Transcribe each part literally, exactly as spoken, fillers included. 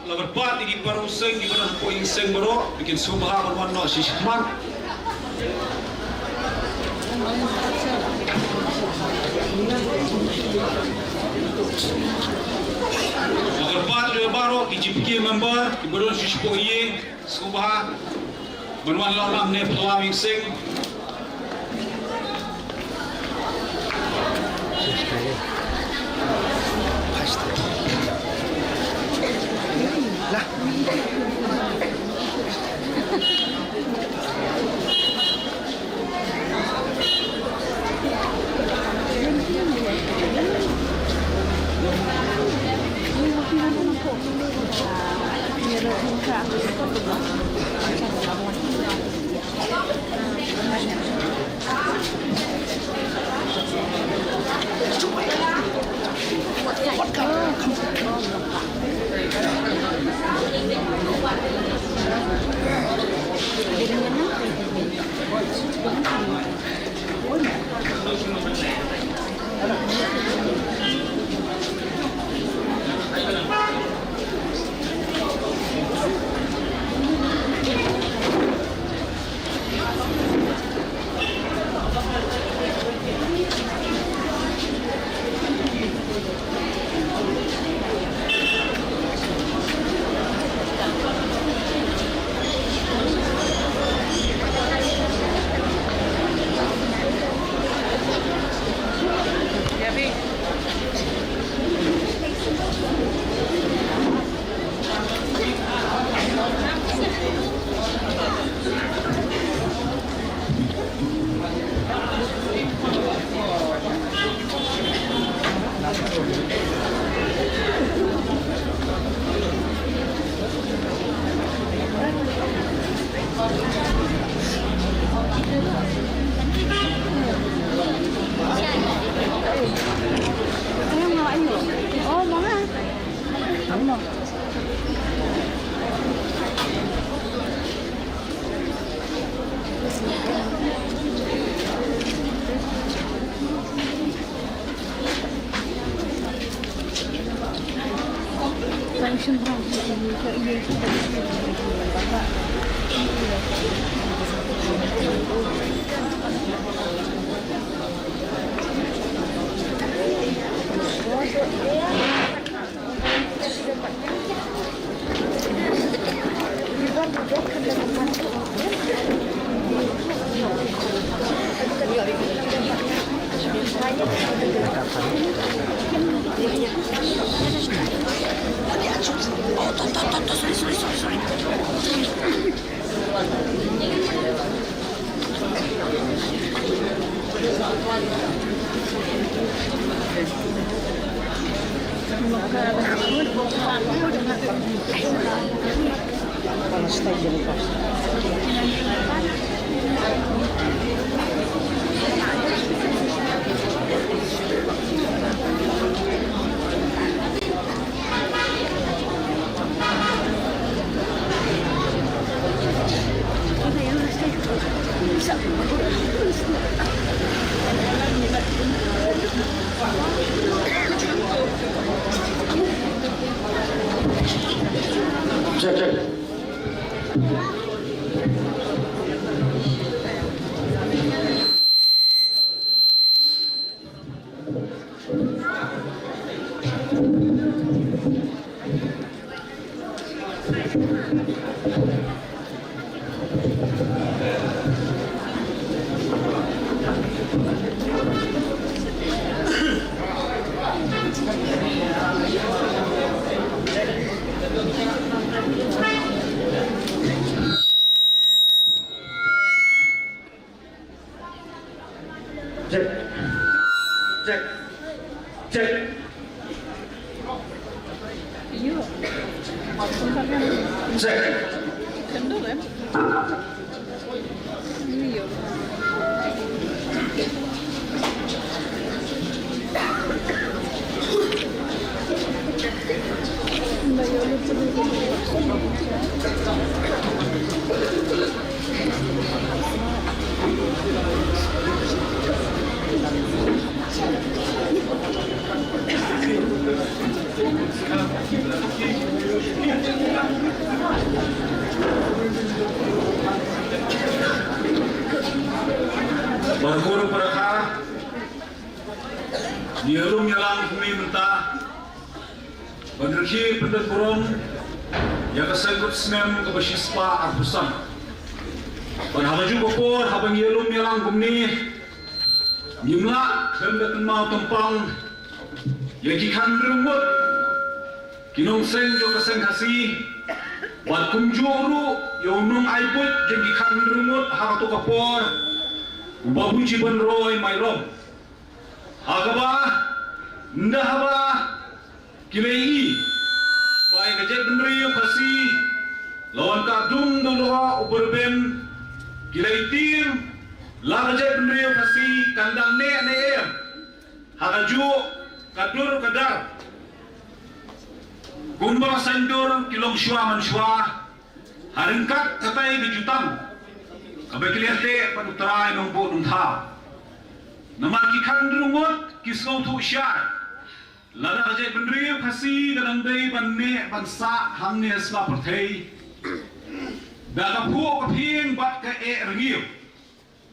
La kyrpad ïa ki para seng kiba don hapoh ïing seng baroh ba kin sngewbha ban wan noh sha shakhmat. La kyrpad ïa baroh ki G P K member kiba don sha shapoh ïing. Sngewbha ban wan long hangne Palau Ïing Seng. Check. Check. Check. Check. Para guru para kha, ïalum ïalang kumne mynta ban rkhie pyndet burom ïa ka seng kut snem kaba shispah arphew san. Bad ha kajuh ka por haba ngi ïalum ïalang kumne, ngim lah khlem da kynmaw tympang ïa ki khathynriew ngut ki nongseng jong ka seng Khasi, bad kumjuh ruh ïa u nongai buit jong ki khathynriew ngut ha kato ka por, u Babuji Banroi Mairom. Ha kaba ynda haba ki la ïohi ba ïa ka jaitbynriew Khasi la wan ka dung da u lyoh uba rben, ki la ïohi la ka jaitbynriew Khasi kan dang neh ne em ha kajuh ka dur ka dar. Kumba ka saiñdur ki long shuwa man shuwa ha ryngkat katai ka jutang kaba ki la teh bad u trai nongbuh nongthaw. Namar ki khathynriew ngut ki sngewthuh shai, lada ka jaitbynriew Khasi ka dang dei ban neh ban sah hangne ha sla pyrthei da ka phuh ka phieng bad ka eh rngiew,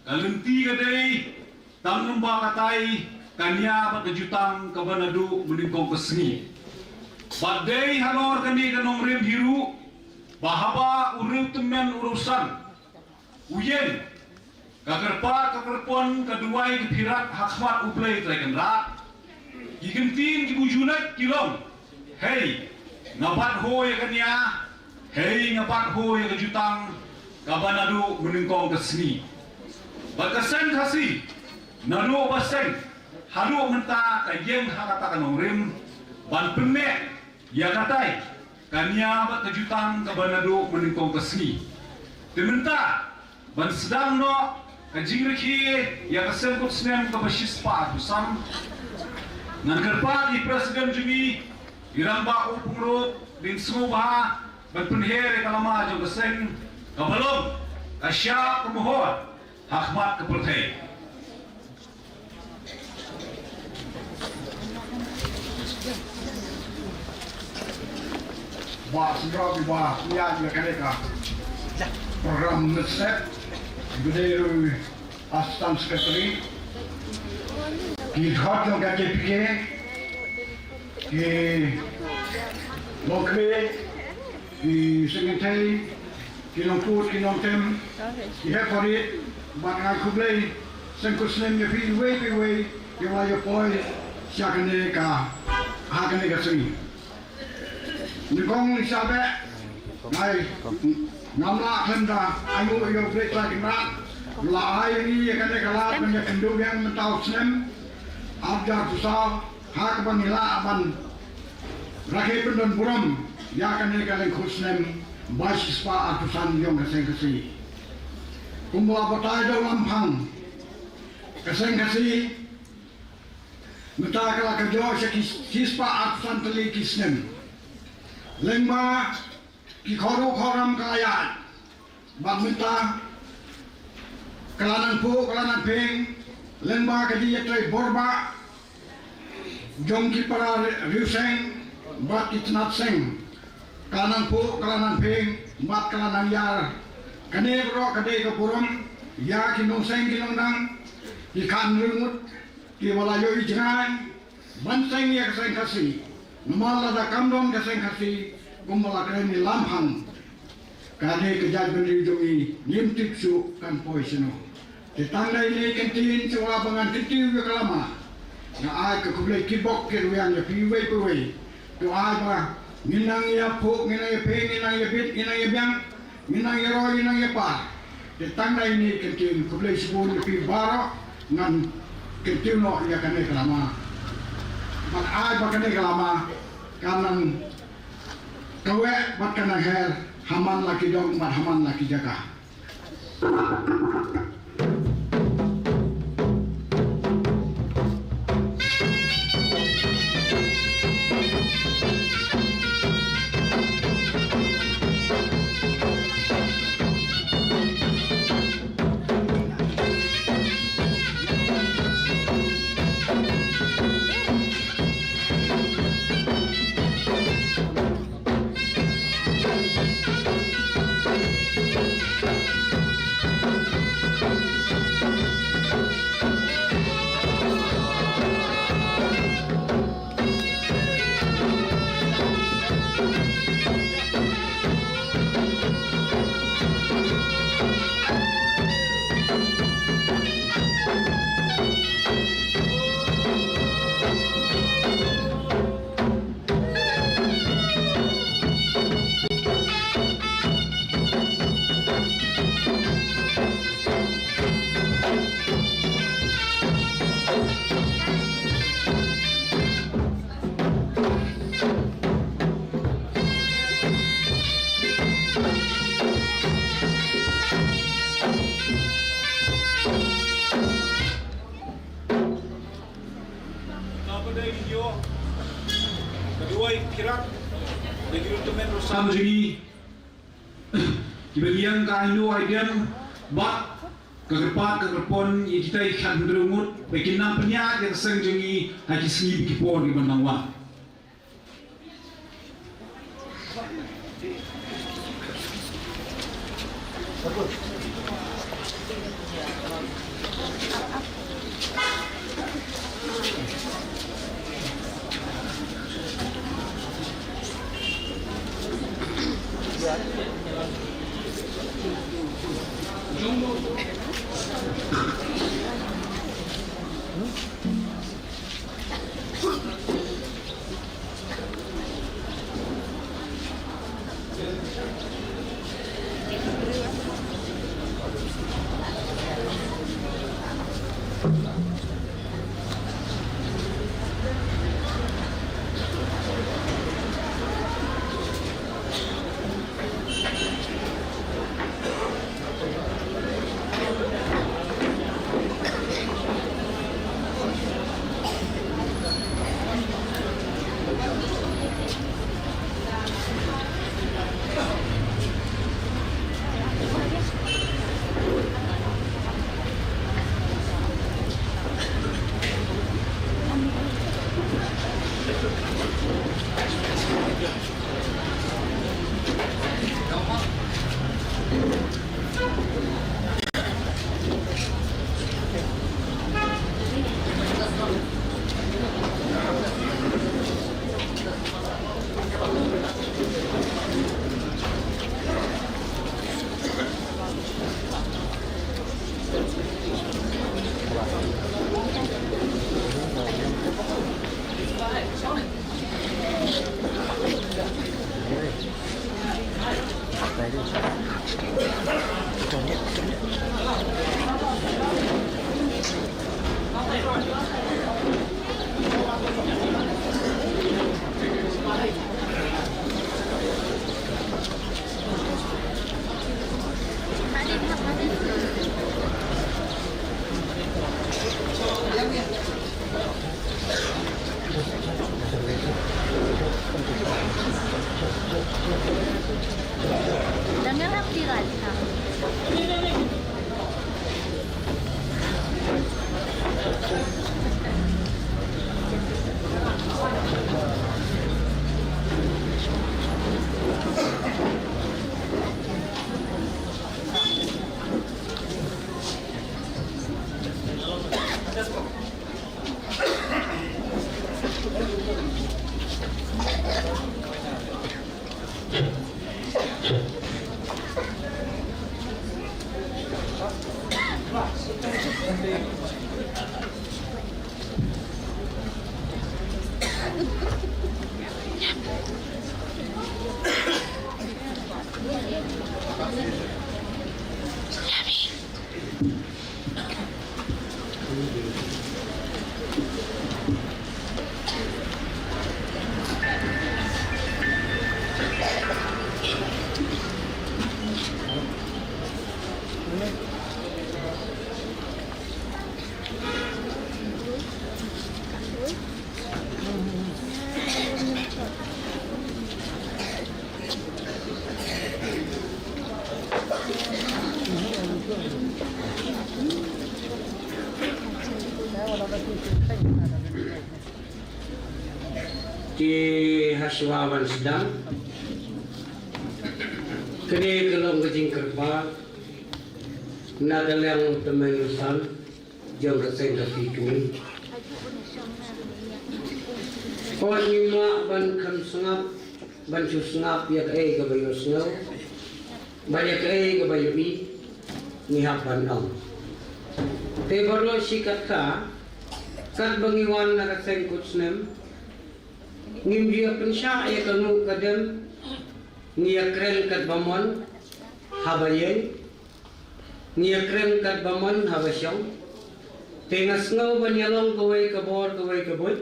ka lynti ka dei tang namar katai ka nia bad ka jutang kaba naduh mynnyngkong ka sngi. Bad dei halor kane ka nongrim hi ruh ba haba u riewtymmen u riewsan u ïeng, ka kyrpad ka kyrpon ka duwai ka phirat ha khmat U Blei Trai Kynrad, ki kyntien kiba ju leit ki long: Hei, nga bat ho ïa ka nia, hei, nga bat ho ïa ka jutang kaba naduh mynnyngkong ka sngi. Bad ka seng Khasi naduh ba seng haduh mynta ka ïeng ha kata ka nongrim ban pynneh ïa katai ka nia bad ka jutang kaba naduh mynnyngkong ka sngi. Te mynta ban sdang noh ka jingrkhie ïa ka seng kut snem kaba shispah arphew san, ngan kyrpad ïa i President jong ngi, i Rangbah Upyngrope, da in sngewbha ban pynher ïa ka lama jong ka seng kaba long ka shap ka mohor ha khmat ka pyrthei. Bah Sundram, bah, ïa, ïa kane ka program mynstep, ki dei ruh Assistant Secretary, ki dkhot jong ka K P K, ki nongkynrei, ki sngewthuh, ki nongput, ki nongtem, ki hep parit, bad nga ai khublei sngewkhuslem ïa phi iwei pa iwei, ïa la ïa poi sha kane ka, ha kane ka sngi. Nyngkong nyngkong, ngam lah khlem da ai nguh ïa U Blei Trai Kynrad, la ai ïa ngi ïa kane ka lad ban ïa kynduh biang mynta u snem arhajar arphew saw, ha kaba ngi lah ban rakhe pyndon burom ïa kane ka lyngkhuh snem bai shispah arphew san jong ka Seng Khasi. Kumba la batai da u Lamphang, ka Seng Khasi mynta ka la kynjoh sha ki shispah arphew san tylli ki snem. Lyngba ki khorram khorram ka la ïaid, bad mynta ka la nang phuh, ka la nang pynïeng, lyngba ka jingïatrei borbah jong ki para riewseng bad ki tnat seng, ka la nang phuh, ka la nang pynïeng, bad ka la nang ïar. Kane baroh ka dei ka burom ïa ki nongseng ki nongdang, ki khynnah riewngeit, kiba la ïohi jngai ban seng ïa ka Seng Khasi. Namar lada kam don ka Seng Khasi, kumba la kren i Lamphang, ka dei ka jaitbynriew jong ngi, ngim tip shuh kan poi shano. Te tang da ine i kyntien, shuwa ba ngan kyntiew ïa ka lama, nga ai ka khublei kyrpad kyrwiang ïa phi iwei pa iwei. To ai ba ngin nang ïa phuh, ngin nang ïa pynïeng, ngin nang ïa bit, ngin nang ïa biang, ngin nang ïa roi, ngin nang ïa par. Te tang da ine i kyntien, khublei shibun ïa phi baroh, ngan kyntiew noh ïa kane ka lama. Bad ai ba kane ka lama kan nang kaweh bad kan nang her ha man la ki dong bad ha man la ki jaka. Ka ba dei ïoh ka duwai khyrang da ki ruh tymmen ruh sam jong ngi, kiba liang ka ainguh aidem bad ka kyrpad ka kyrpon ïa kita ki khynnah riewngeit ba kin nang pynïaid ïa ka seng jong ngi ha ki sngi bad ki por kiban nang wan. Dengar hak pirat. Te ha shuwa ban sdang, kane ka long ka jingkyrpad na ka liang u tymmen u san jong ka seng ka Sikmi. Hooid, ngim lah ban kham sngap, ban shu sngap ïa kaei kaba ïohsngew, bad ïa kaei kaba ïohi, ngi hap ban ong. Te baroh shi katta, katba ngi wan na ka seng kut snem, ngim ju ïa pynshah ïa ka nguh ka dem, ngi ïa kren katba mon haba ïeng, ngi ïa kren katba mon haba shong. Te nga sngew ban ïa long kawei ka bor kawei ka buit.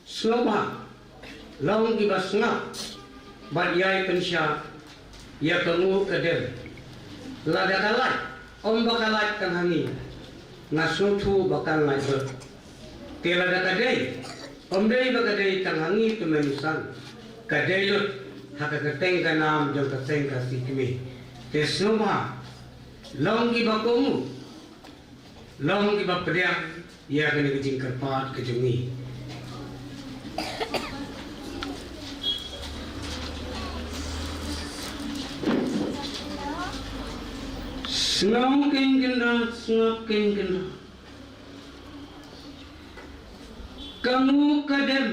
Sngewbha long kiba sngap bad ïai pynshah ïa ka nguh ka dem. Lada ka lait, ym ba ka lait tang ha ngi, nga sngewthuh ba kan lait bha. Te lada ka dei, ym dei ba ka dei tang ha ngi tymmen u san, ka dei lut ha ka kyrteng ka nam jong ka seng ka Sikmi. Te sngewbha long kiba kohnguh, long kiba pdiang ïa kane ka jingkyrpad ka jong ngi. Sngew kein Kynrad, sngew kein Kynrad. Ka nguh ka dem,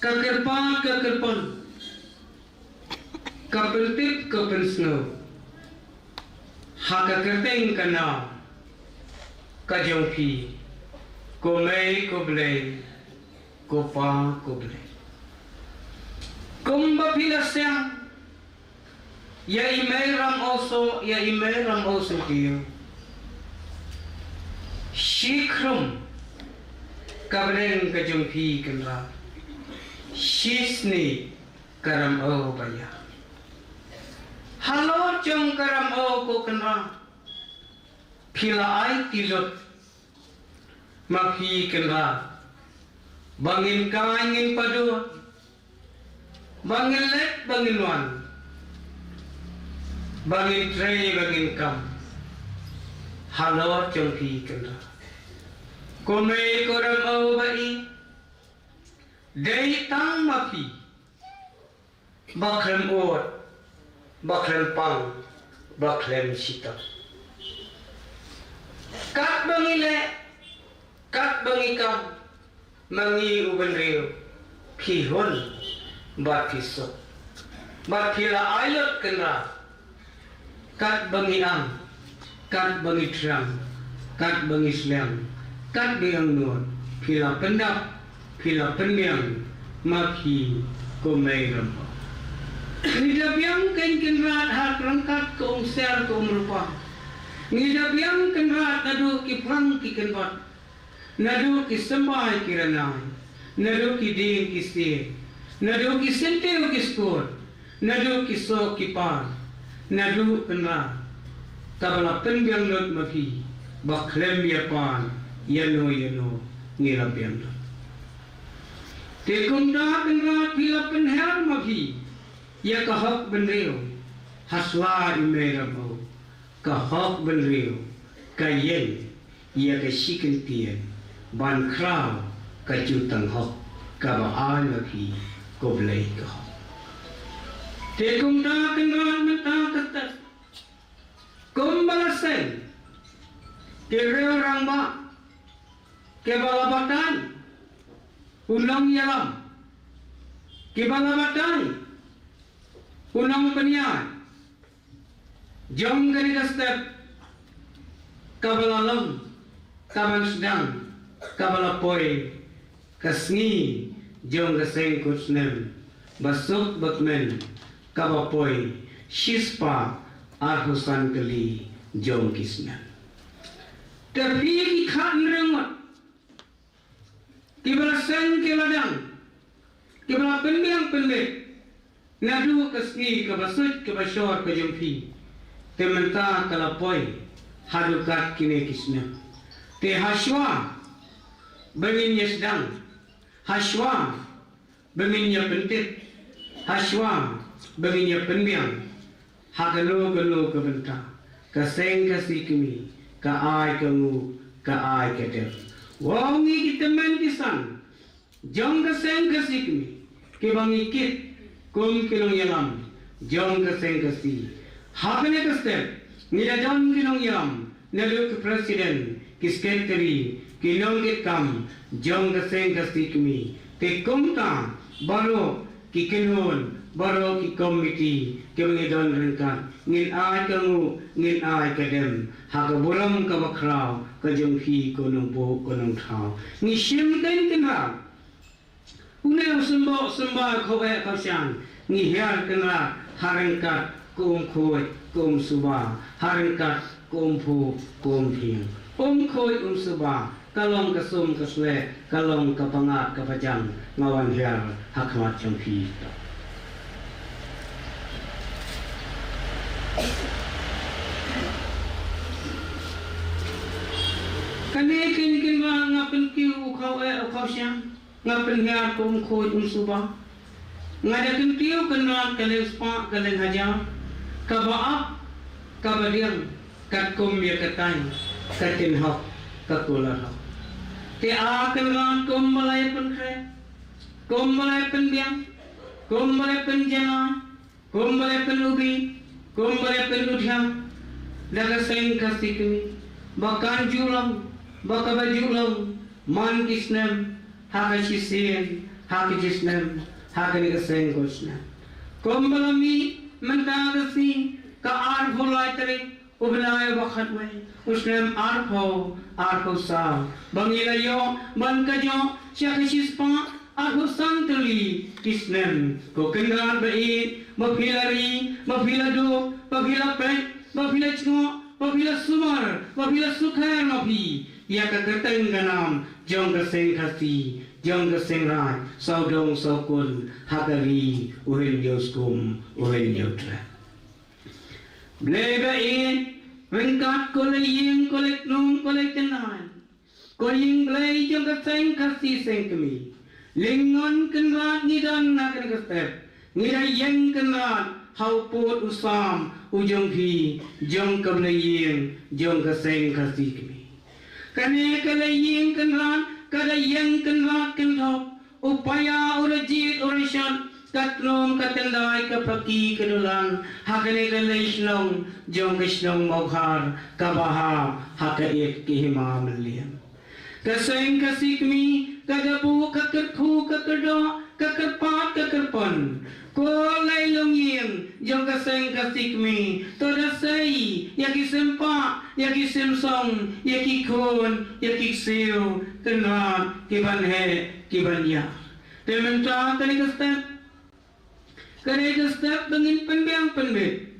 ka kyrpad ka kyrpon, ka pyntip ka pynsngew ha ka kyrteng ka nam ka jong phi, ko mei ko Blei, ko pa ko Blei. Kumba phi la seng ïa i mei Ramoso, ïa i mei Ramoso kiew. Shi khrum ka bneng ka jong phi Kynrad. Shisngi ka Ramew ba ïa. Halor jong ka Ramew ko Kynrad, phi la aiti lut ma phi Kynrad, ba ngin kai ngin padur, ba ngin leit ba ngin wan, ba ngin trei ba ngin kam. Halor jong phi Kynrad, ko mei ko Ramew ba i, dei tang ma phi ba khlem ud, ba khlem pang, ba khlem shitom. Katba ngi leh, katba ngi kam, ma ngi u bynriew, phi hun bad phi suk. Bad phi la ai lut Kynrad, katba ngi ang, katba ngi thrang, katba ngi sliang, katba ngi angnud, phi la pyndap, phi la pynbiang ma phi ko mei Ramew. Ngi da biang kein Kynrad ha ryngkat ka umsiar ka umrupa. Ngi da biang kynrad naduh ki plang ki kynbat, naduh ki symbai ki ranai, naduh ki dieng ki siej, naduh ki syntiew ki skur, naduh ki soh ki par, naduh kynrad kaba la pynbiang lut ma phi, ba khlem ïa pan ïano ïano ngi la biang lut. Te kumta kynrad phi la pynher ma phi ïa ka hok bynriew ha sla i Mei Rabaw. Ka hok bynriew ka ïeng ïa ka shi kyntien ban khraw ka jutang hok kaba ai ma phi ko Blei ka hok. Te kumta kynrad mynta ka step, kumba la seng ki riew rangbah kiba la batai u nongïalam, kiba la batai u nongpynïaid jong kane ka step kaba la long, kaba sdang, kaba la poi ka sngi jong ka seng kut snem ba suk ba kmen, kaba poi shispah arphew san tylli jong ki snem. Te phi ki khatnriew ngut kiba la seng ki la dang, kiba la pynbiang pynbit naduh ka sngi kaba suit kaba shor ka jong phi, te mynta ka la poi haduh kat kine ki snem. Te hashwa ba ngin ïa sdang, hashwa ba ngin ïa pyntip, hashwa ba ngin ïa pynbiang ha kano kano ka bynta, ka seng Khasi kmie ka ai ka nguh, ka ai ka dem. Wow, ngi ki tymmen ki san jong ka seng Khasi kmie kiba ngi kit kum ki nongïalam jong ka seng Khasi. Ha kane ka step ngi la don ki nongïalam, naduh ki president, ki secretary, ki nongkitkam jong ka seng Khasi kmie. Te kumta baroh ki kynhun, baroh ki komiti kiba ngi don ryngkat, ngin ai ka nguh, ngin ai ka dem ha ka burom kaba khraw ka jong phi ko nongbuh ko nongthaw. Ngi shim kynrad une u symboh symbai khaw eh khaw shang, ngi hiar kynrad ha ryngkat ka um khuid ka um suba, ha ryngkat ka um phuh ka um phieng. Um khuid um suba, ka long ka sum ka sleh, ka long ka pyngngad ka pajang, nga wan hiar ha khmat jong phi. Kane kin kin ba nga pynkiew u khaw eh u khaw shang. Nga pynhiar ka um khuid um suba. Nga da kyntiew kynrad ka leng spah ka leng hajar, kaba ap kaba diang, katkum ïa ka tai ka tin hok ka kular hok. Te a kynrad kumba la ïa pynkhreh, kumba la ïa pynbiang, kumba la ïa pynjanai, kumba la ïa pynubi, kumba la ïa pynuthiang da ka seng Khasi kmie, ba kan ju long, ba kaba ju long man ki snem ha ka shisien, ha ka shisnem, ha kane ka seng kut snem. Kumba la mih mynta ka sngi ka arphew lai tarik u bnai ba khatwei u snem arphew arphew saw, ba ngi la ïoh ban ka jong sha ka shispah arphew san tylli ki snem. Ko kynrad ba ïeit, ba phi la ri, ba phi la dup, ba phi la peit, ba phi la jngoh, ba phi la sumar, ba phi la sukher ma phi ïa ka kyrteng ka nam jong ka seng Khasi, jong ka seng raij, sawdong sawkun ha ka ri u Hynñiewskum u Hynñiewtrep. Blei ba ïeit, ryngkat ko la ïing ko la khnum ko la kynhun, ko ïing Blei jong ka seng Khasi seng kmie. Lyngngoh kynrad ngi don ha kane ka step, ngi da ïeng kynrad ha u pud u sam u jong phi, jong ka Blei ïing jong ka seng Khasi kmie. Kane ka la ïeng kynrad ka da ïeng kynrad kynthoh, u paia u rajit u rashot, ka tnum ka tyndai ka paki ka dulan ha kane ka lei shnong jong ka shnong Mawkhar kaba hap ha ka ïit ka hima mylliem. Ka seng Khasi kmie ka da buh ka kyrkhu ka kyrdoh ka kyrpad ka kyrpon. Ko lai longïing jong ka seng Khasi kmie, to da sei ïa ki sympah, ïa ki symsong, ïa ki khun, ïa ki ksiew kynrad kiban heh kiban ïar. Te mynta kane ka step, kane ka step ba ngin pynbiang pynbit,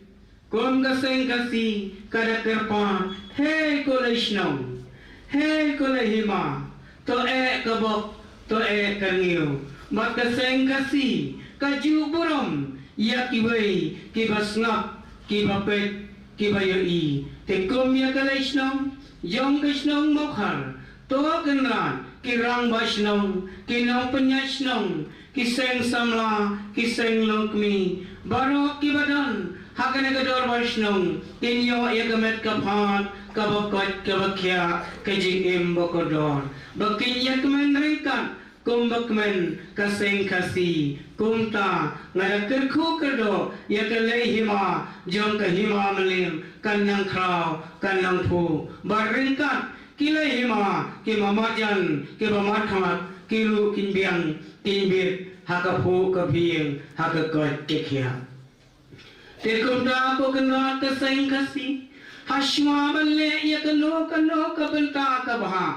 Kum ka seng Khasi ka da kyrpad, hei ko lei shnong, hei ko lei hima, to eh ka bok, to eh ka rngiew. Bad ka seng Khasi ka ju burom ïa kiwei kiba sngap, kiba peit, kiba ïohi. Te kum ïa ka lei shnong jong ka shnong Mawkhar, to Kynrad, ki rangbah shnong, ki nongpynïaid shnong, ki seng samla, ki seng longkmie, baroh kiba don ha kane ka dorbar shnong, kin ïoh ïa ka met ka phad kaba koit kaba khiah, ka jingim ba kordor, ba kin ïa kmen ryngkat kum ba kmen ka seng Khasi. Kumta nga da kyrkhu kyrdoh ïa ka lei hima jong ka Hima Mylliem, kan nang khraw, kan nang phuh, bad ryngkat ki lei hima kiba marjan, kiba markhmat, ki ruh kin biang, kin bit ha ka phuh ka phieng, ha ka koit ka khiah. Te kumta ko Kynrad ka seng Khasi, ha shuwa ban leh ïa kano kano ka bynta kaba bha,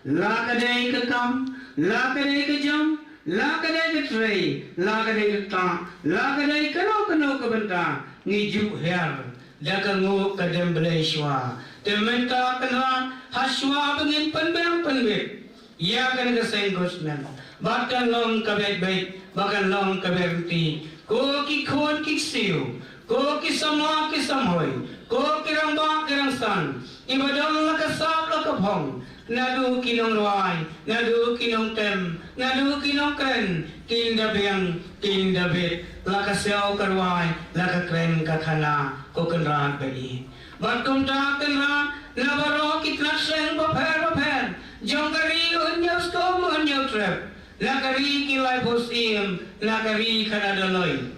la ka dei ka kam, la ka dei ka jam, la ka dei ka trei, la ka dei ka ktah, la ka dei kano kano ka bynta, ngi ju hiar da ka nguh ka dem Blei shuwa. Te mynta Kynrad, ha shuwa ba ngin pynbiang pynbit ïa kane ka seng Khasi, bad kan long ka beit beit, bad kan long ka beit ryntih, ko ki khun ki ksiew, ko ki samla ki samhoi, ko ki rangbah ki rangsan, kiba don la ka sap la ka phong, naduh ki nongrwai, naduh ki nongtem, naduh ki nongkren, kin da biang, kin da bit, la ka siew ka rwai, la ka kren ka khana, ko Kynrad ba ïeit. Bad kumta Kynrad, na baroh ki tnat seng bapher bapher jong ka ri, u Hynñiewskum u Hynñiewtrep, na ka ri ki laiphew syiem, na ka ri Khadar Dolloi,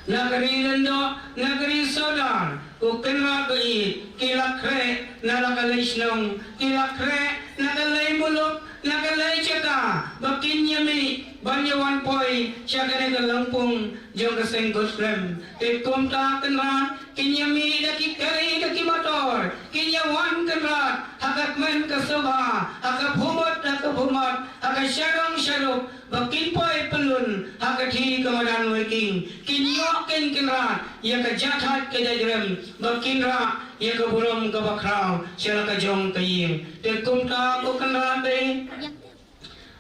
na ka ri Lyngdoh, na ka ri Sordar, ko Kynrad ba ïeit, ki la khreh na la ka lei shnong, ki la khreh na ka lei muluk, na ka lei jaka, ba kin ïa mih ban ïa wan poi sha kane ka lympung jong ka seng Khasi. Te kumta Kynrad, kin ïa mih da ki kari da ki motor, kin ïa wan Kynrad ha ka kmen ka sngewbha, ha ka pyrthei ha ka pyrthei, ha ka sharong sharuk, ba kin poi pynlun ha ka thih ka madan Weiking, kin ïoh kin Kynrad ïa ka jait thait ka jait rem, ba kin rah ïa ka burom kaba khraw sha la ka jong ka ïing. Te kumta ko Kynrad, te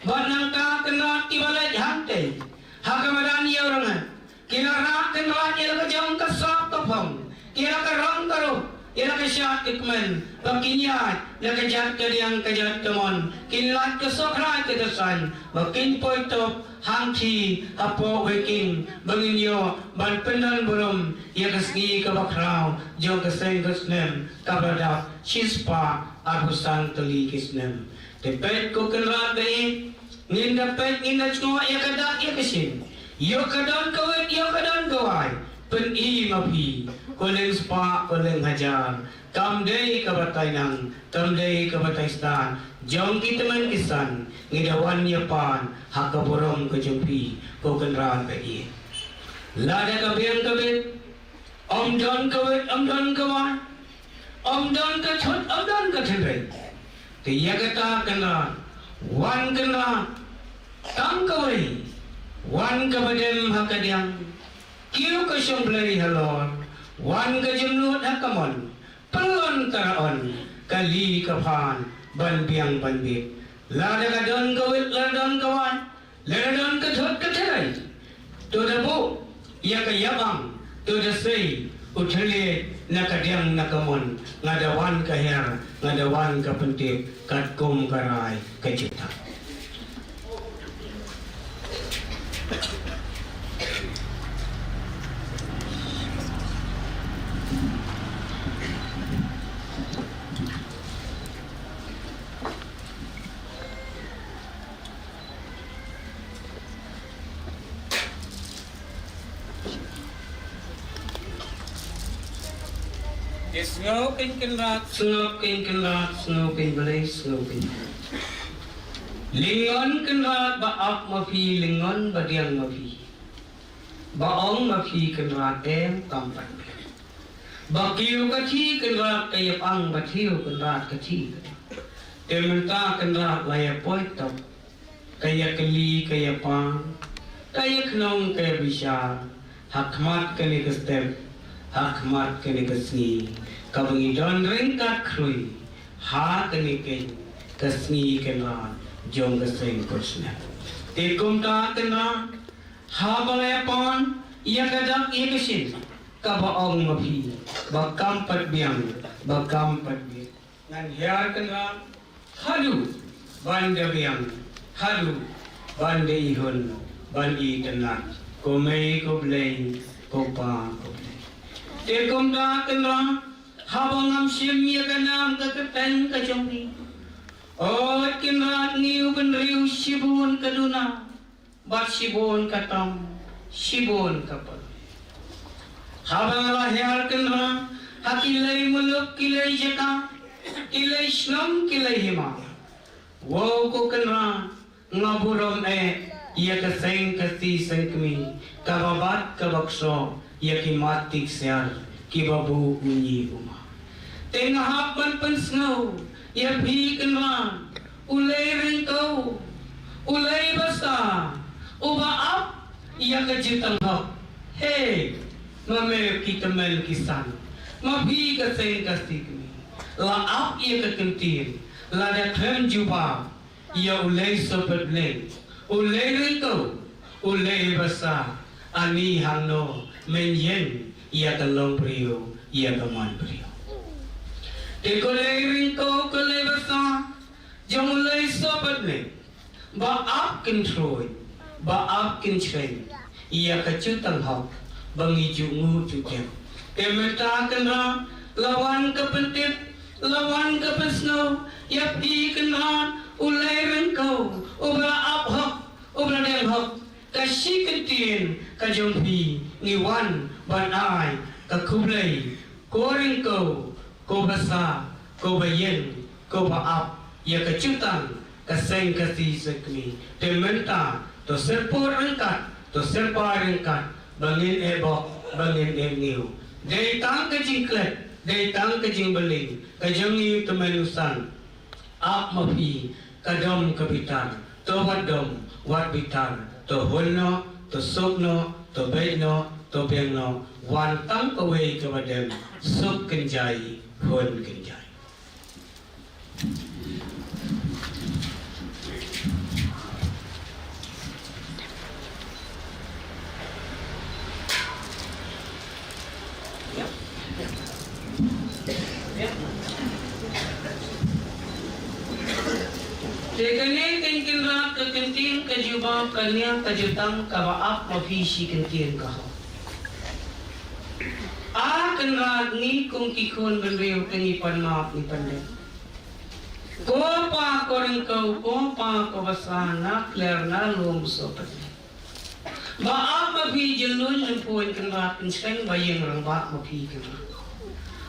bad nangta Kynrad, kiba leit hangtei ha ka madan Ïewrangad, ki la rah Kynrad ïa la ka jong ka sap ka phong, ïa la ka rong ka ruh, ïa la ka shad ka kmen, ba kin ïaid na ka jait ka diang ka jait ka mon, kin lait ka sohkhrai ka jingsain, ba kin poi top hangtei hapoh Weiking, ba ngin ïoh ban pyndon burom ïa ka sngi kaba khraw jong ka seng Khasi, kaba la dap shispah arphew san tylli ki snem. Te peit ko Kynrad ba ïeit, ngin da peit, ngin da jngoh ïa ka dak ïa ka shin, ïoh ka don ka wit, ïoh ka don ka wai, pyni ma phi, ko lyngspah, ko lynghajar, kam dei kaba tai nang, kam dei kaba tai stad jong ki tymmen ki san, ngi da wan ïa pan ha ka burom ka jong phi, ko Kynrad ba ïeit. Lada ka biang ka bit, ym don ka wit, ym don ka wai, ym don ka thut, ym don ka thynrei. Te ïa kata Kynrad, wan Kynrad, tang kawei, wan kaba dem ha ka diang, kiew ka shong Blei halor, wan ka jingnud ha ka mon, pynlong tara on ka li ka phan ban biang ban bit. Lada ka don ka wit, lada don ka wai, lada don ka thut ka thynrei, to da buh ïa ka ïabang, to da sei u thylliej na ka diang na ka mon, nga da wan ka hiar, nga da wan ka pyntip, katkum ka rai ka jingtap. Te sngew kein Kynrad, sngew kein Kynrad, sngew kein Blei, sngew kein. Lyngngoh Kynrad ba ap ma phi, lyngngoh ba diang ma phi. Ba ong ma phi Kynrad em kam pat. Ba kiew ka thih Kynrad ka ïapang, ba thiew Kynrad ka thih ka ïapang. Te mynta Kynrad la ïa poi top, ka ïa kylli ka ïa pan, ka ïa khnong ka ïa bishar, ha khmat kane ka step, Ha khmat kane ka sngi kaba ngi don ryngkat khrui ha kane ka sngi Kynrad jong ka seng Khursnam. Te kumta Kynrad, haba la ïapon ïa ka dak ïa ka shin, kaba ong ma phi ba kam pat biang, ba kam pat biang. Ngan hiar Kynrad haduh ban da biang, haduh ban da ihun, ban itynnad. Ko mei ko Blei, ko pa ko Blei. Te kumta Kynrad, haba ngam shim ïa ka nam ka kyrteng ka jong phi, oi Kynrad, ngi u bynriew shibun ka duna bad shibun ka tong, shibun ka por. Haba nga la hiar Kynrad ha ki lei muluk, ki lei jaka, ki lei shnong, ki lei hima, wow ko Kynrad, nga burom eh ïa ka seng Khasi seng kmie kaba bat kaba ksoh ïa ki mat ki ksiar kiba buh u ñi u ma. Te nga hap ban pynsngew ïa phi Kynrad, u lei ryngkew, u lei basa, uba ap ïa ka jutang hok. Hei, ma me ki tymmen ki san, ma phi ka seng Khasi kmie, la ap ïa ka kyntien, lada khlem jubab ïa u lei sohpet bneng, u lei ryngkew, u lei basa, ani hangno men ïeng ïa ka long briew, ïa ka mon briew. Te ko lei ryngkew, ko lei basa jong u lei sohpet bneng, ba ap kynthroiñ, ba ap kynshreng ïa ka jutang hok ba ngi ju nguh ju kem. Te mynta Kynrad, la wan ka pyntip, la wan ka pynsngew ïa phi Kynrad, u lei ryngkew, uba la ap hok, uba la dem hok. Ka shi kyntien ka jong phi ngi wan ban ai ka khublei, ko ryngkew, ko basa, ko ba ïeng, ko ba ap ïa ka jutang ka seng Khasi seng kmie. Te mynta to syrpod ryngkat, to syrpai ryngkat, ba ngin eh bok, ba ngin eh ngiew. Dei tang ka jingklet, dei tang ka jingbyllien ka jong ngi u tymmen u san. Ap ma phi ka dom ka bitar, to wat dom, wat bitar, to hun noh, to suk noh, to beit noh, to biang noh, wan tang kawei kaba dem, suk kynjai, hun kynjai. Te kane Kynrad ka kyntien ka jubab, kane ka jutang kaba ap ma phi shi kyntien ka hok. A Kynrad, ngi kum ki khun bynriew te ngi pan map ngi pan dem. Ko pa ko ryngkew, ko pa ko basa, na kler na lum sohpet bneng. Ba ap ma phi jyllun jympun Kynrad, kynshreng ba ïeng rangbah ma phi Kynrad.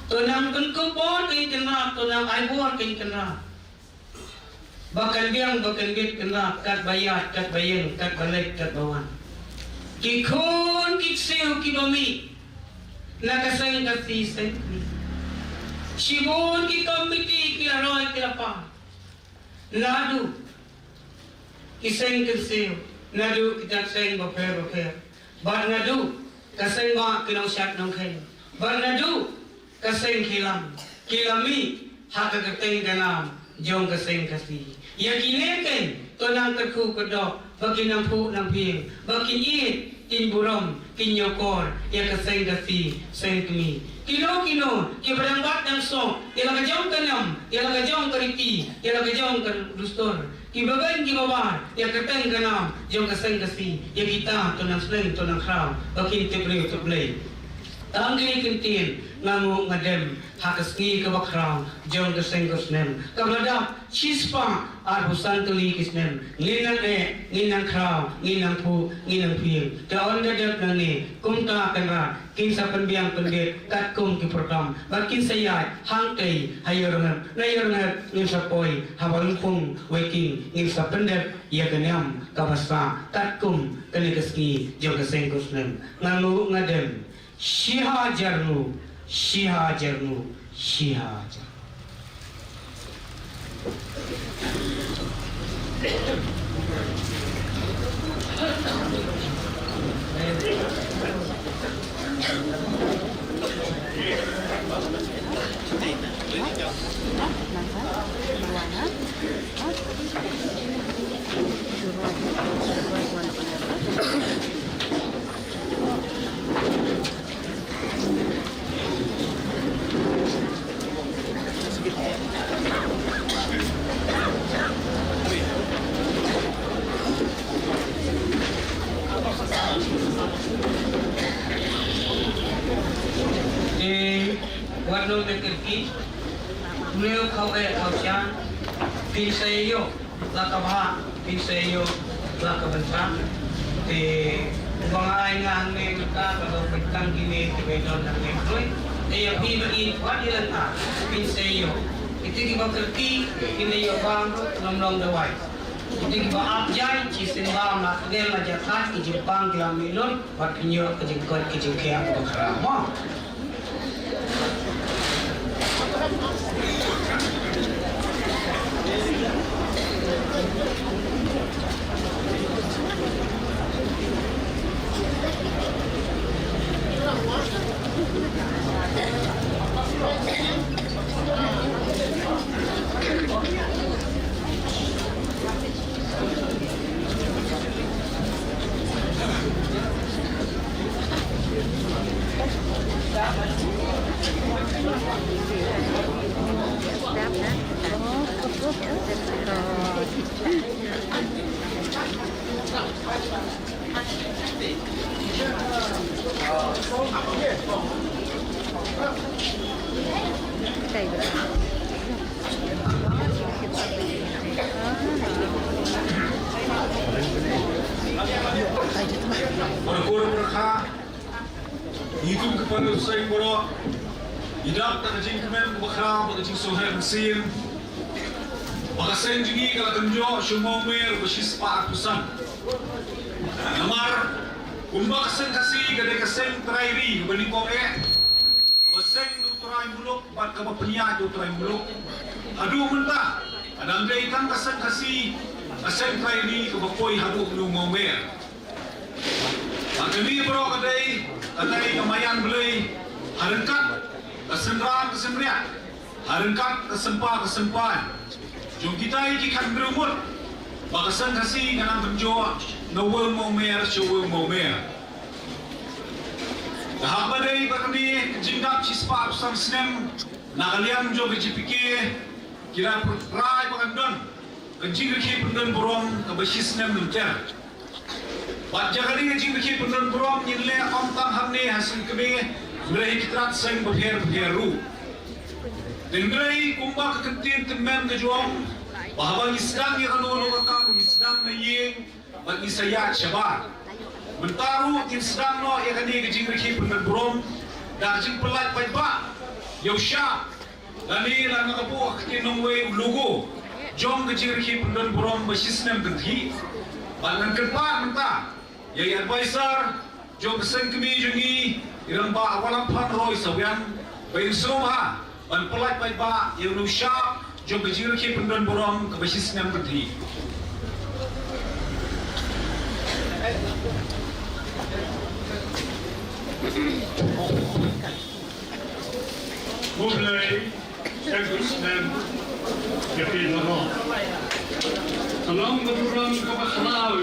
To nang pynkup bor kein Kynrad, to nang ai bor kein Kynrad. Ba kan biang ba kan bit Kynrad, kat ba ïaid, kat ba ïeng, kat ba leit, kat ba wan. Ki khun ki ksiew kiba mih na ka seng Khasi seng kmie. Shibun ki komiti ki la roi ki la par. Naduh ki seng kynsiew, naduh kita ki seng bapher bapher, bad naduh ka seng ba ki nongshad nongkheiñ, bad naduh ka seng khilang, ki la mih ha ka kyrteng ka nam jong ka seng Khasi. Ïa kine keiñ to nang kyrkhu kyrdoh ba kin nang phuh nang phieng, ba kin ïeit, kin burom, kin ïoh kor ïa ka seng Khasi seng kmie. Kino kino kiba dang bat dang soh ïa la ka jong ka niam, ïa la ka jong ka riti, ïa la ka jong ka dustur, kiba beiñ kiba bar ïa ka kyrteng ka nam jong ka seng Khasi, ïa kita to nang sneng to nang khraw ba kin tip briew tip Blei. Tang kine ki kyntien nga nguh nga dem ha ka sngi kaba khraw jong ka seng Khursnam, kaba la dap shispah arphew san tylli ki snem. Ngin nang eh, ngin nang khraw, ngin nang phuh, ngin nang phieng. Te ynda dep nangne, kumta Kynrad, kin sa pynbiang pynbit katkum ki program, bad kin sa ïaid hangtei ha Ïewrynghep, na Ïewrynghep ngin sa poi ha Balyngphung Weiking, ngin sa pyndep ïa ka niam kaba sah katkum kane ka sngi jong ka seng Khursnam. Nga nguh nga dem. Shihajar nguh, shihajar nguh, shihajar. Mliew khaw eh khaw sha, phin sa ïoh la ka bha, phin sa ïoh la ka bynta. Te ba nga ai nga hangne mynta ka dei pynkan kine kiba don hangne khlem. Te ïa phi ba i wat i lynta, phin sa ïoh. Ite kiba kyrki kin ïoh bang ruh, nym long dawai. Ite kiba ap jai, shisien bam la tngen la jathat, ki jingpang ki la mih lut. Bad pynïoh ka jingkoit ka jingkhiah kaba khraw mo. Baroh, baroh, ngi kum ki paidbah seng baroh, ngi dap da ka jingkmen kaba khraw bad ka jingsngewheh mynsiem ba ka seng jong ngi ka la kynjoh sha u mawmer ba shispah arphew san. Namar kumba ka seng Khasi ka dei ka seng trai ri kaba nyngkong eh, kaba seng da u trai muluk bad kaba pynïaid da u trai muluk. Haduh mynta ka dang dei tang ka seng Khasi ka seng trai ri kaba poi haduh u mawmer. Bad kane baroh ka dei, ka dei ka maïan Blei ha ryngkat ka synran ka synriat, ha ryngkat ka sympa ka sympan jong kita ki khathynriew ngut, ba ka seng Khasi ka nang kynjoh na uwei u mawmer sha uwei u mawmer. Ka hap ba dei ba kane ka jingdap shispah arphew san snem na ka liang jong ka J P K, ki la pynrai ba kan don ka jingrakhe pyndon burom kaba shisnem lynter. Bad ïa kane ka jingrakhe pyndon burom ngin leh ym tang hangne ha Seng Kmie, hynrei ha ki trat seng bapher bapher ruh. Te hynrei kumba ka kyntien tymmen ka jong, ba haba ngi sdang ïa kano kano ka kam ngi sdang na ïing bad ngi sa ïaid shabar. Mynta ruh ngin sdang noh ïa kane ka jingrakhe pyndon burom da ka jingpyllait paidbah ïa u shap. Lane la nga ka buh ha ka ktien nongwei u logo jong ka jingrakhe pyndon burom ba shisnem kynthih. Bad ngan kyrpad mynta ïa i advisor jong ka Seng Kmie jong ngi, i Rangbah Wanlamphang Roy Sawiang, ba in sngewbha ban pyllait paidbah ïa une u shap jong ka jingrakhe pyndon burom kaba shisnem kynthih. Khublei shibun snem ïa phi baroh. Ka long ka burom kaba khraw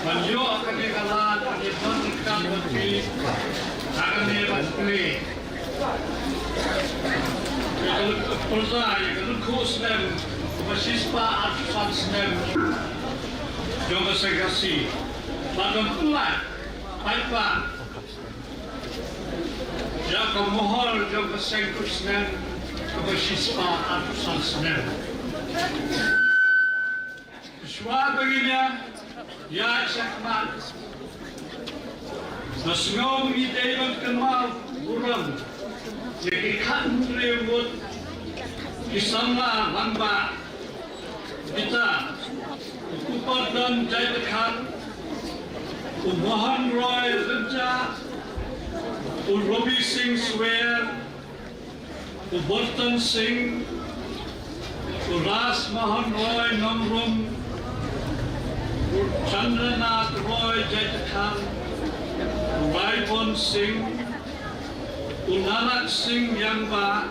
ban ïoh kane ka lad ban ïadon ryngkat bad phi ha kane ban plie ïa ka lynti pyrthei, ïa ka lyngkhuh snem kaba shispah arphew san snem jong ka Seng Khasi. Bad ban pyllait paidbah ïa ka mohor jong ka seng kut snem kaba shispah arphew san snem. Shuwa ba ngin ïa ïaid shakhmat, nga sngew ba ngi dei ban kynmaw burom ïa ki khathynriew ngut ki samla rangbah. Kita, u Kupardhan Jaidkhar, u Mohan Roy Rynjah, u Robi Singh Swer, u Borton Singh, u Ras Mohan Roy Nongrum, u Chandranath Roy Jaidkhar, u Raibon Singh, u Nanak Singh Yangbah,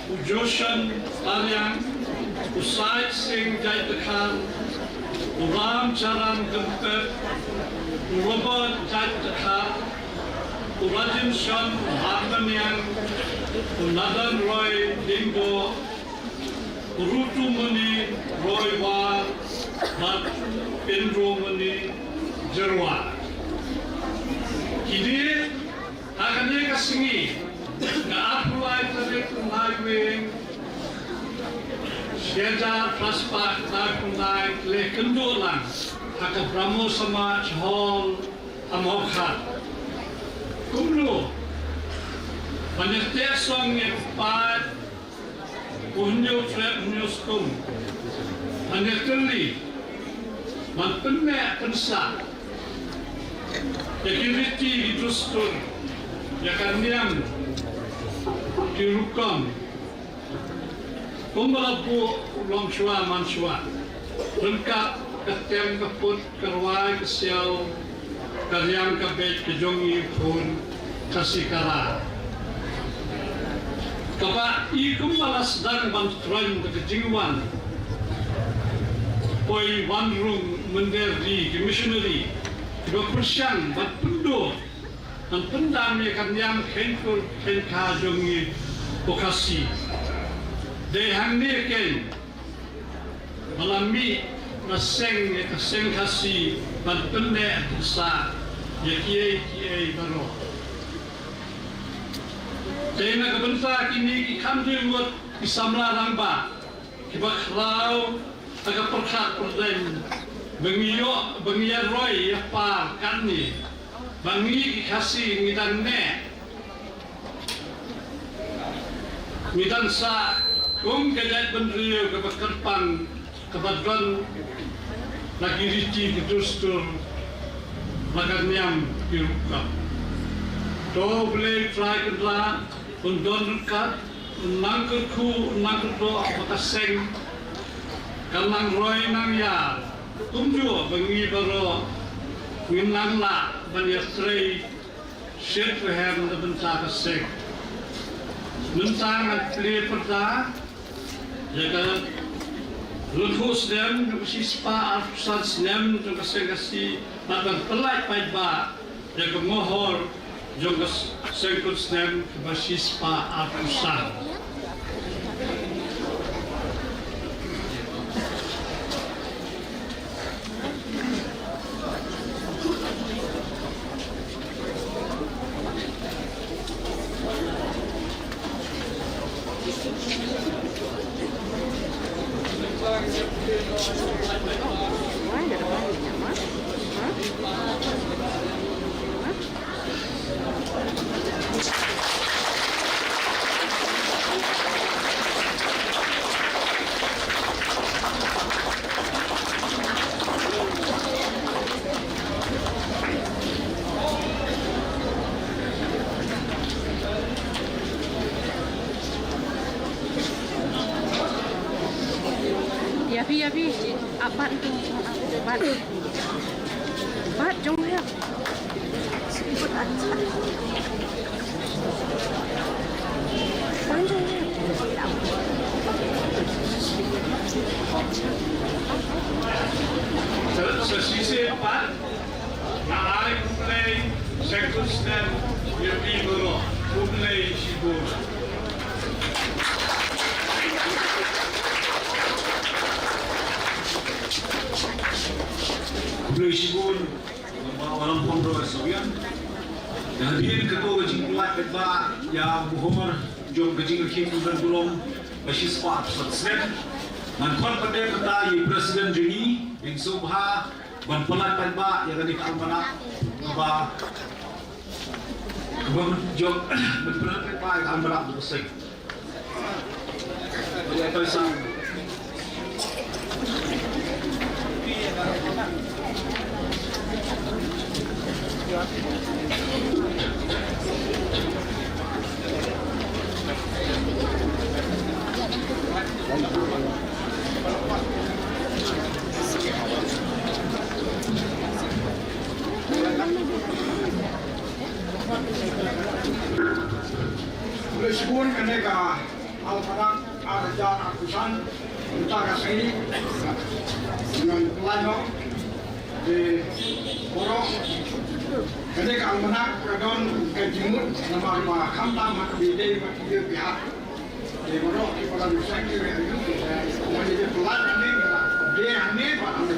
u Joshon Tariang, u Sait Singh Jaidkhar, u Ram Charan Gempet, u Robert Jaidkhar, u Rajenshon Harmaniang, u Nadan Roy Lingbo, u Rutumoni Roy War, bad Indromoni Jyrwa. Kine ha kane ka sngi, ka arphew lai tarik Shi hajar phra spah khyndai phew khyndai, leh kynduh lang ha ka Brahmo Samaj Hall ha Mawkhar. Kumno ban ïateh song ïa ka paid u Hynñiewtrep Hynñiewskum, ban ïatylli, ban pynneh pynsah ïa ki riti ki dustur, ïa ka niam ki rukom, kumba la buh u longshuwa manshuwa, ryngkat ka tem ka put, ka rwai ka siaw, ka riang ka beit ka jong ngi u khun Khasi Kara. Kaba i kumba la sdang ban troiñ da ka jingwan poi wan rung mynder ri ki missionary kiba pyrshang ban pynduh, ban pyndam ïa ka niam kheiñkur kheiñkha jong ngi u Khasi. Dei hangne keiñ ba la mih, la seng ïa ka seng Khasi ban pynneh pynsah ïa kiei kiei baroh. Te na ka bynta kine ki khamjui ngut ki samla rangbah kiba khraw ha ka pyrkhat pyrdaiñ ba ngi ïoh, ba ngi ïa roi ïa par katne, ba ngi ki Khasi ngi dang neh, ngi dang sah kum ka jaitbynriew kaba kyrpang, kaba don la ki riti ki dustur, la ka niam ki rukom. To U Blei Trai Kynrad un don ryngkat, un nang kyrkhu, un nang kyrdoh ba ka seng kan nang roi nang ïar, kumjuh ba ngi baroh ngin nang lah ban ïatrei shit rhem na bynta ka seng. Mynta ngan plie pyrta ïa ka lyngkhuh snem jong ka shispah arphew san snem jong ka seng Khasi, bad ngan pyllait paidbah ïa ka mohor jong ka seng kut snem kaba shispah arphew san. Ïa phi, ïa phi. Apat tu. Apat. Bat jong hep. Bat jong hep. Sa, sa shisien pat, nga ai khublei, second step, ïa phi baroh. Khublei shibun. Khublei shibun. Ba u la phong roi sawian. Ïa hadien katto ka jingpyllait paidbah ïa u mohor jong ka jingrakhe u nongpynlong ba shispah arphew san snem. Ngan khot pat de mynta ïa i President jong ngi, Ding Sum ha, ban pyllait paidbah ïa kane ka almanach ba, ba jong, ban pyllait paidbah ïa ka almanach ba ka seng. Khublei shibun, kane ka almanach ar hajar arphew san, mynta ka sngi ngan pyllait noh. Te baroh, kane ka almanach ka don ka jingmut namar ba khamtam ha ka bynta ba ki ïa pyrkhat. Te baroh ki para nusang ki ïa ïa ki, eh, ba ïa pyllait hangne, ïa hangne ba hangne.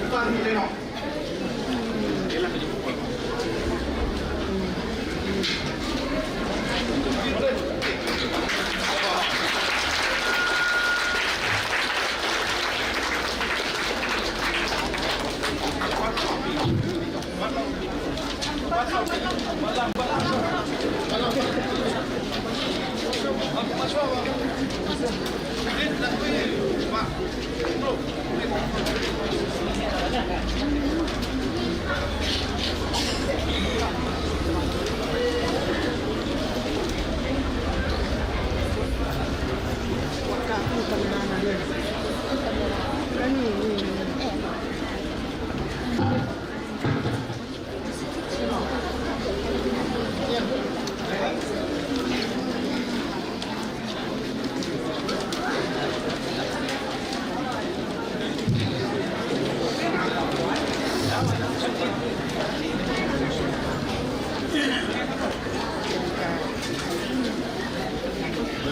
Mynta ni te noh. Bad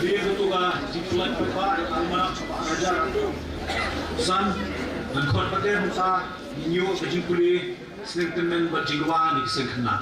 ïa katu ka jingpynlait paidbah ïa ka Almanach Raja Ratu San, ngan khot pat ïa ka, mynta ngin ïoh ka jingpule, sngewthuh bad jingkyrpad ïa ki seng khynnah.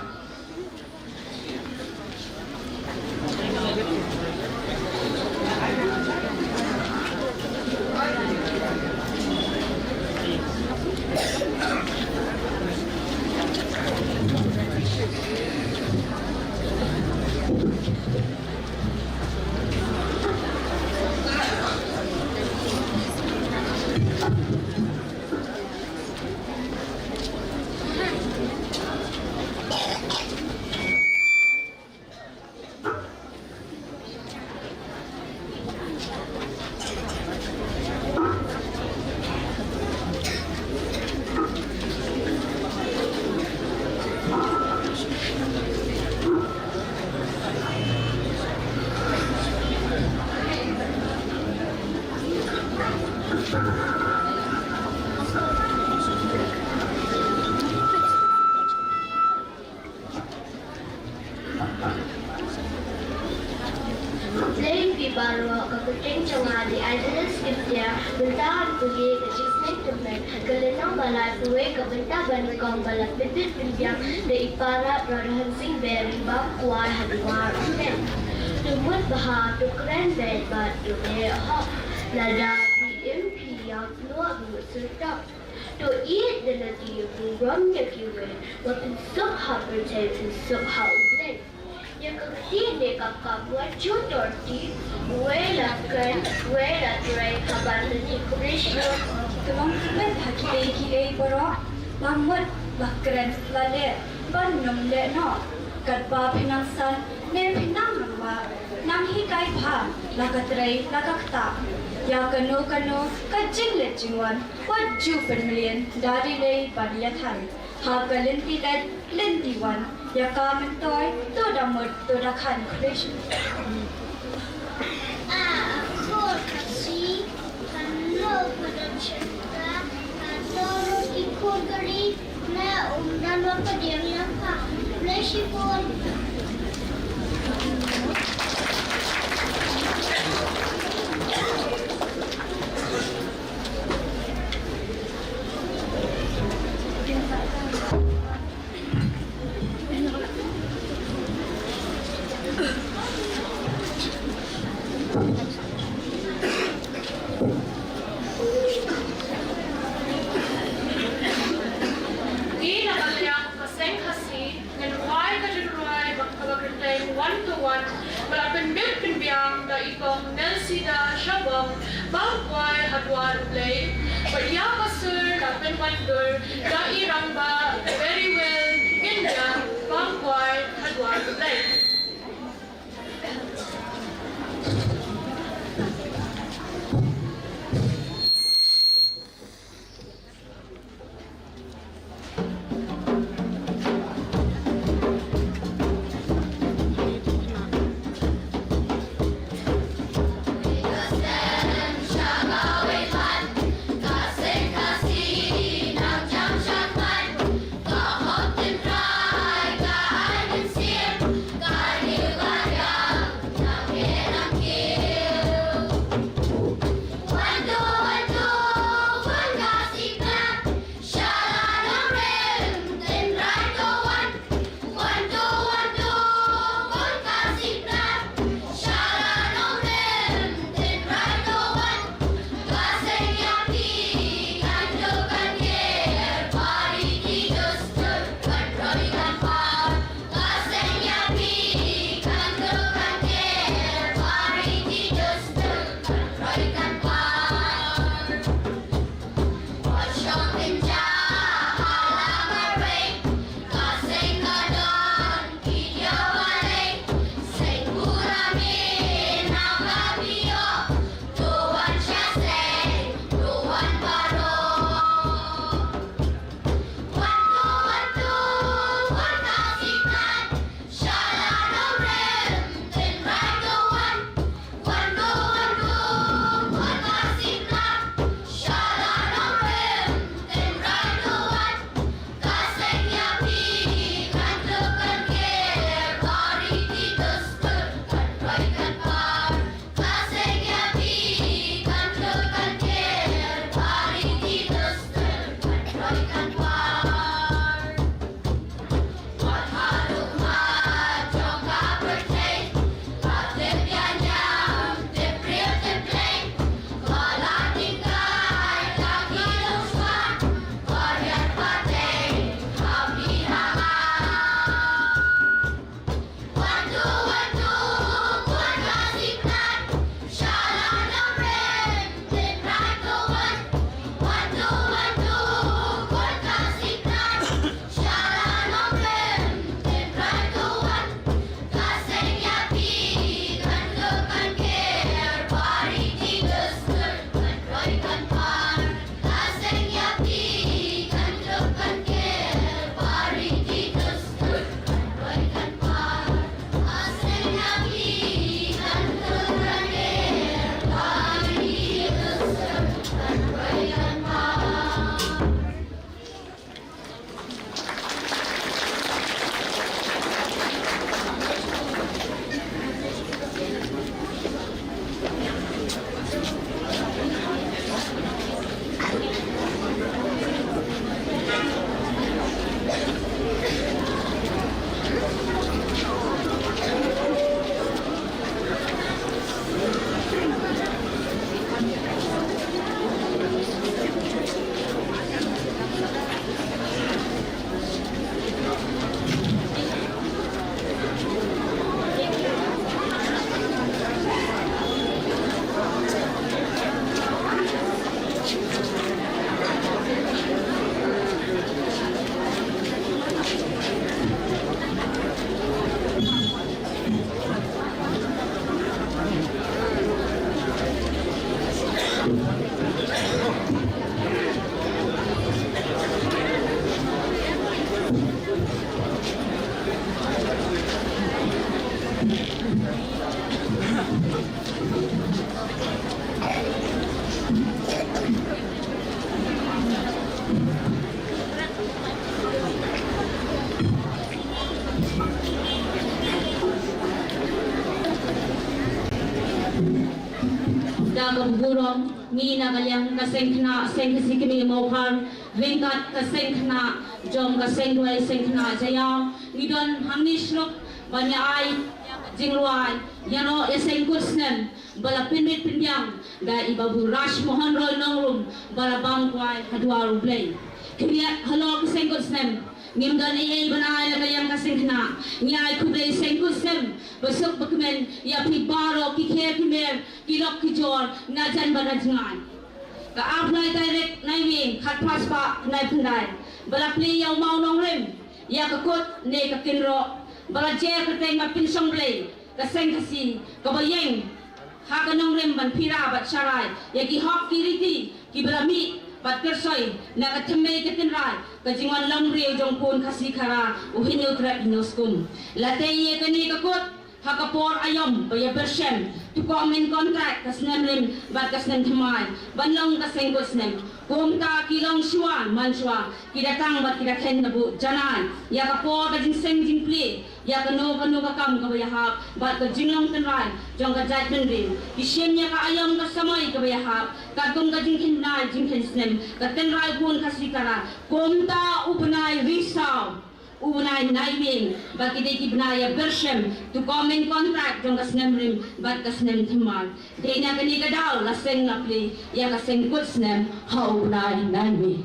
Khublei ïa phi baroh, ka kyrteng jong nga dei Agnes Kiptia, mynta ngan pule ka jingsneng tymmen, ka lynnong ba laiphew wei, ka bynta ba nyngkong, ba la pynbit pynbiang da i Para Radhansing Beri, Bam Kwai Hadwar U Blei. To mut bha, to kren beit bad to leh hok, lada phi im phi ïap noh, bym sngewthuh. To ïeit da lade, bym burom ïa kiwei, wat pynsuk ha pyrthei, pynsuk ha U Blei. Ïa ka kti ne ka kam wat ju tur kti, wei la kren, wei la trei, ha ban lynti. Khublei shibun. Te long khublei ha kiwei kiwei baroh, la mut, la kren, la leh, ban ym leh noh. Katba phi nang san, ne phi nang nang wah, nang hikai bha, la ka trei, la ka ktah. Ïa kano kano ka jingleit jingwan, wat ju pynmlien, da dei lei ban ïa than. Ha ka lynti leit, lynti wan, ïa ka myntoi, to da mut, to da khan. Khublei shibun. A khor Khasi, kan lo ka don shynta, ka don ki khor ka ri, ne um don wa ka diang ïa ka. Khublei shibun. Ngi na ka liang ka seng Khasi, ngan rwai ka jingrwai ba ka ba kyrteng Wan to Wan, ba la pynbit pynbiang da i Kong Nelsida Shabong, Bam Kwai Hadwar U Blei, bad ïa ka sur la pynwandur da i Rangbah Beriwel India, Bam Kwai Hadwar U Blei. Ka burom, ngi na ka liang ka seng khynnah, seng Khasi Kmie Mawkhar, ryngkat ka seng khynnah jong ka seng duwai seng khynnah Jaïaw, ngi don hangne shluk ban ïa ai jingrwai ïa no ïa seng kut snem ba la pynmih pynbiang da i Babu Raj Mohan Roy Nongrum ba la bam kwai ha duwar U Blei. Khyndiat halor ka seng kut snem ngim don ei ei ban ai na ka liang ka seng khynnah. Ngi ai khublei seng kut snem ba suk ba kmen ïa phi baroh ki kher ki mer, ki lok ki jor, na jan bad na jngai. Ka arphew lai tarik Naiwieng, khatphra spah khyndai phew khyndai, ba la plie ïa u mawnongrim ïa ka kut ne ka kynroh, ba la jer kyrteng ba Pynshong Blei ka seng Khasi, kaba ïeng ha ka nongrim ban pyrshah bad sharai ïa ki hok ki riti kiba la mih bad kyrsoi na ka thymmei ka tynrai ka jingwan long briew jong pun Khasi Khara, u Hynñiewtrep Hynñiewskum. La tei ïa kane ka kut ha ka por aïom ba ïa pyrshang to come in contact ka snem rim bad ka snem thymmai ban long ka seng kut snem. Kumta ki longshuwa manshuwa ki da tang bad ki da khein na buh janai ïa ka por ka jingseng jingplie ïa kano kano ka kam kaba ïahap bad ka jinglong tynrai jong ka jaitbynriew. Ki shim ïa ka aïom ka samoi kaba ïahap katkum ka jingkhein bnai jingkhein snem, ka tynrai pun Khasi Khara. Kumta u bnai Risaw, u bnai Naiwieng, ba ki dei ki bnai ïa pyrshang to come in contact jong ka snem rim bad ka snem thymmai. Dei na kane ka daw la seng la plie ïa ka seng kut snem ha u bnai Naiwieng.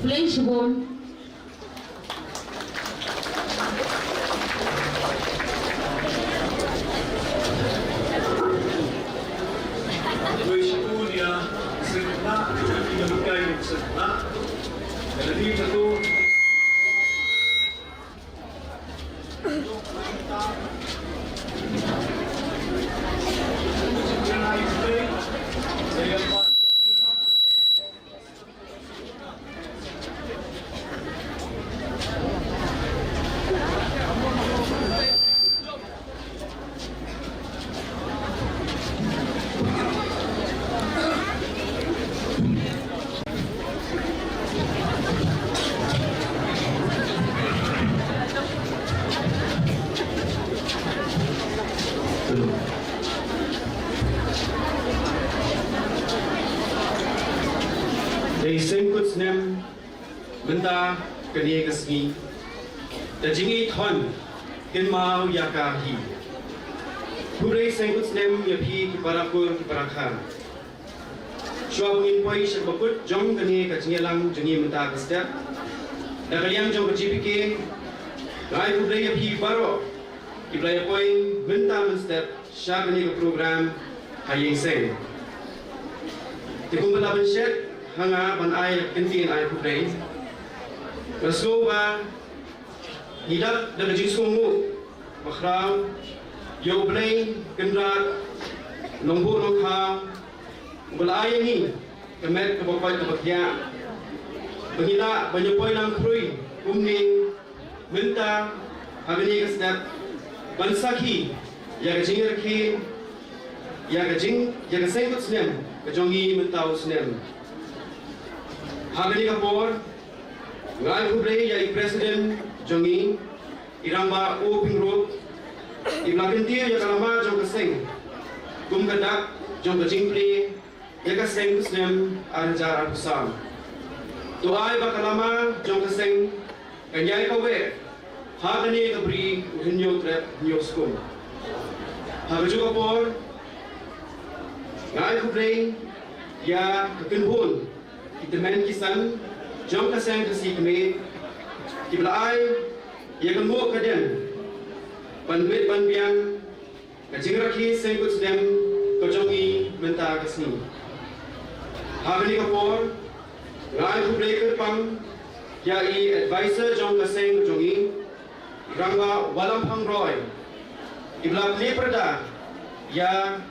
Khublei shibun. Khublei shibun ïa sngewbha, ïa ka sngewbha. Jadi satu. Dei seng kut snem mynta kane ka sngi. Da jingïeit hon kynmaw ïa ka hi. Khublei seng kut snem ïa phi ki para kur ki para kha. Shuwa ba ngin poi sha kaba kut jong kane ka jingïalang jong ngi mynta ka step, da ka liang jong ka J P K, nga ai khublei ïa phi baroh kiba la ïa poi mynta mynstep sha kane ka program ha ïing seng. Te kumba la pynshet ha nga ban ai ïa ka ktien ai khublei, nga sngew ba ngi dap da ka jingsngewnguh bakhraw ïa U Blei Kynrad Nongbuh Nongkhaw, uba la ai ïa ngi ka met kaba koit kaba khiah, ba ngi lah ban ïa poi lang khrui kumne mynta ha kane ka step ban sakhi ïa ka jingrakhe ïa ka jing, ïa ka seng kut snem ka jong ngi mynta u snem. Ha kane ka por nga ai khublei ïa i President jong ngi, i Rangbah O Pyngrope, iba la kyntiew ïa ka lama jong ka seng kum ka dak jong ka jingplie ïa ka seng kut snem ar hajar arphew san. To ai ba ka lama jong ka seng kan ïai kaweh ha kane ka bri u Hynñiewtrep Hynñiewskum. Ha kajuh ka por nga ai khublei ïa ka kynhun ki tymmen ki san jong ka seng Khasi Khmer kiba la ai ïa ka nguh ka dem ban bit ban biang ka jingrakhe seng kut snem ka jong ngi mynta ka sngi. Ha kane ka por nga ai khublei kyrpang ïa i advisor jong ka seng ka jong ngi, i Rangbah Walamphang Roy, iba la plie pyrda ïa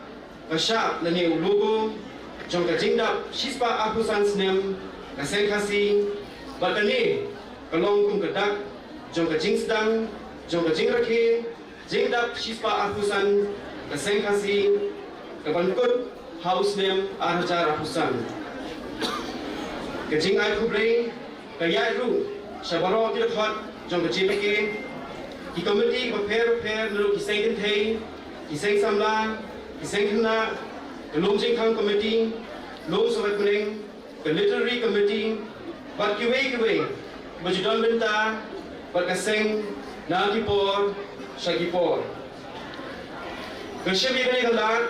ka shap lane u logo jong ka jingdap shispah arphew san snem ka seng Khasi, bad kane ka long kum ka dak jong ka jingsdang jong ka jingrakhe jingdap shispah arphew san ka seng Khasi, ka ban kut ha u snem ar hajar arphew san. Ka jingai khublei ka ïaid ruh sha baroh ki dkhot jong ka J P K, ki komiti bapher bapher, naduh ki seng kynthei, ki seng samla, ki seng khynnah, ka lum jingkhang komiti, lum sawai bneng, ka literary committee, bad kiwei kiwei ba ju don bynta bad ka seng na ki por sha ki por. Nga shim ïa kane ka lad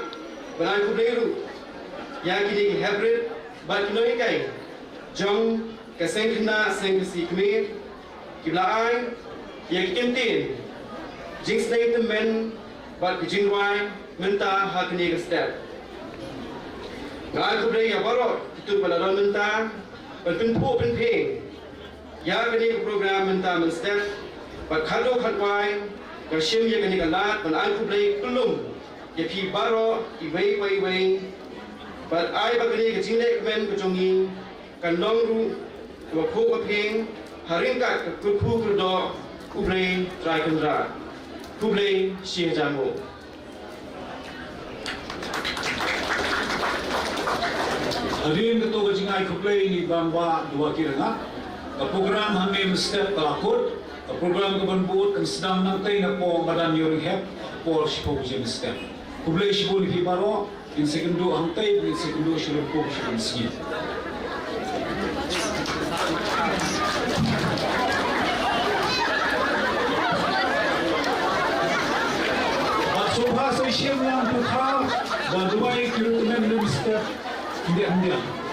ban ai khublei ruh ïa kine ki heprit bad ki nonghikai jong ka seng khynnah seng Khasi Khmer, kiba la ai ïa ki kyntien jingsneng tymmen bad ki jingrwai mynta ha kane ka step. Nga ai khublei ïa baroh kito kiba la don mynta ban pynphuh pynpheng ïa kane ka program mynta mynstep, bad khatduh khatwai nga shim ïa kane ka lad ban ai khublei kyllum ïa phi baroh iwei pa iwei, bad ai ba kane ka jingleh kmen ka jong ngi kan long ruh kaba phuh ba pheng ha ryngkat ka kyrkhu kyrdoh U Blei Trai Kynrad. Khublei shihajar nguh. Hadien kato ka jingai khublei na i Rangbah Duwaki Rangad, ka program hangne mynstep ka la kut. Ka program ka ban bud kan sdang nangtei napoh madan Ïewrynghep, por shiphew baje mynstep. Khublei shibun ïa phi baroh. Ngin sa ïakynduh hangtei, ngin sa ïakynduh sha Lympung sha ka sngi. Bad sngewbha sa ïashem lang pyrkhat, ba duwai ki ruh mynstep, khyndiat khyndiat.